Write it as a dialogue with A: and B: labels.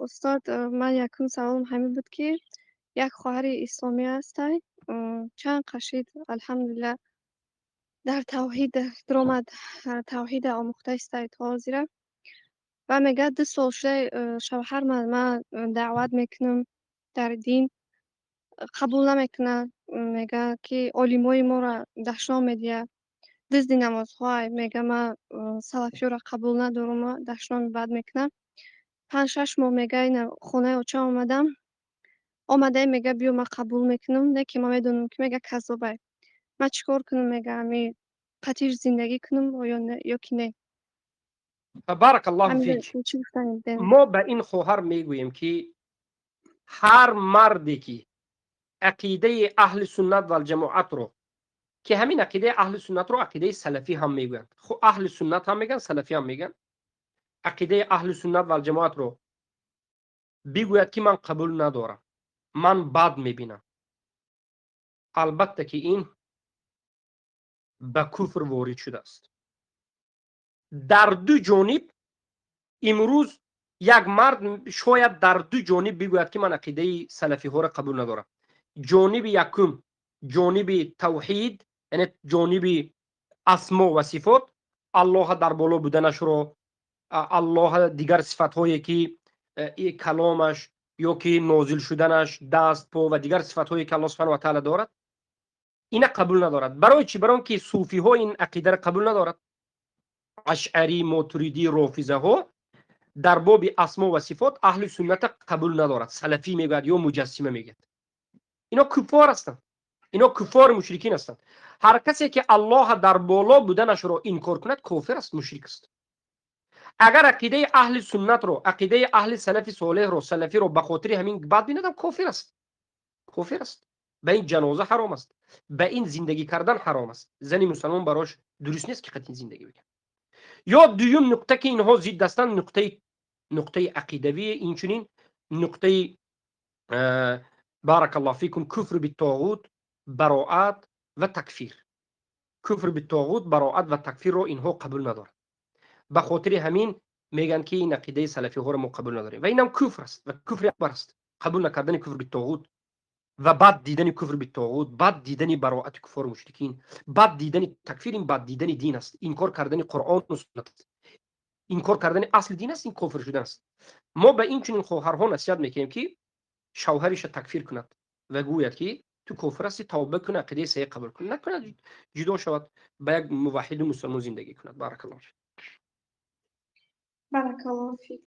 A: Устод, ман якум саволам ҳамин буд, ки як хоҳари исломӣ ҳастай, чанд қашид, алҳамдулилла, дар тавҳид даромад, тавҳида омӯхта истай то ҳозира ва мегӯяд, 2 сол шуда, шавҳар ман даъват мекунам дар дин, қабул намекунад. Мегӯяд, ки олимои моро дашном медиҳад, дизди намозҳоай. Мега, ман салафиёро қабул надорам, дашноми бад мекунам. 5-6 моҳ, мега, ина хонаи очам омадам, омадаи, мега, биё, ман қабул мекунам, не ки ман медонам, ки, мега, каззобай. Ман чӣ кор кунам? Мега, ами қатиш зиндагӣ кунам ё ки не?
B: بارك الله فيك. Мо ба ин хоҳар мегӯем, ки ҳар марде ки ақидаи аҳли суннат валҷамоатро, ки ҳамин ақидаи аҳли суннатро ақидаи салафӣ ҳам мегӯянд, аҳли суннат ҳам мегӯянд, салафӣ ҳам мегӯянд, ақидаи аҳли суннат валҷамоатро бигӯяд, ки ман қабул надорам, ман бад мебинам, албатта ки ин ба куфр ворид шудааст дар ду ҷониб. Имрӯз як мард шояд дар ду ҷониб бигӯяд, ки ман ақидаи салафиҳоро қабул надорам. Ҷониби якум, ҷониби тавҳид, яъне ҷониби асмо ва сифот, Аллоҳа дар боло буданашро, Аллоҳа дигар сифатҳое, ки каломаш ё ки нозил шуданаш, даст, по ва дигар сифатҳое, ки Аллоҳ سبحانه وتعالى дорад, ина қабул надорад. Барои чӣ? Барои он ки суфиҳо ин ақидаро қабул надорад. Ашъарӣ, мотуридӣ, рофизаҳо дар боби асмо ва сифот аҳли сунната қабул надорад, салафӣ мегӯяд ё муҷассима мегӯяд. Ино куффор ҳастанд, ино куффори мушрикин ҳастанд. Ҳар касе ки Аллоҳа дар боло буданашро инкор кунад, кофир аст, мушрик аст. Агар ақидаи аҳли суннатро, ақидаи аҳли салафи солеҳро, салафиро ба хотири ҳамин бад бинадам, кофир аст, кофир аст. Ба ин ҷаноза ҳаром аст, ба ин зиндагӣ кардан ҳаром аст. Зани мусалмон барош дуруст нест, ки қатъин зиндагӣ бикунад. Ё дуюм нуқта, ки инҳо зидд ҳастанд, нуқтаи ақидавӣ, инчунин нуқтаи, بارك الله فيكم، كفر بالطاغوت، бароат ва такфир. كفر بالطاغوت, бароат ва такфирро инҳо қабул надоранд. Ба хотири ҳамин мегӯянд, ки ин ақидаи салафиҳоро мо қабул надорем ва инам куфр аст ва куфри акбар аст. Қабул накардани كفر بالطاغوت ва бад дидани كفر بالطاغوت, бад дидани бароати куффору мушрикин, бад дидани такфир, ин бад дидани дин аст, инкор кардани Қуръону суннат аст, инкор кардани асли дин аст, ин кофир шудан аст. Мо ба ин чунин хоҳарҳо насиҳат мекунем, ки шавҳариша такфир кунад ва гӯяд, ки ту кофир ҳастӣ, тавба кун, ақидаи саҳеҳ қабул кун. Накунад, ҷудо шавад, ба як муваҳҳиду мусулмон зиндагӣ кунад. بارك الله.
A: بارك الله فيك.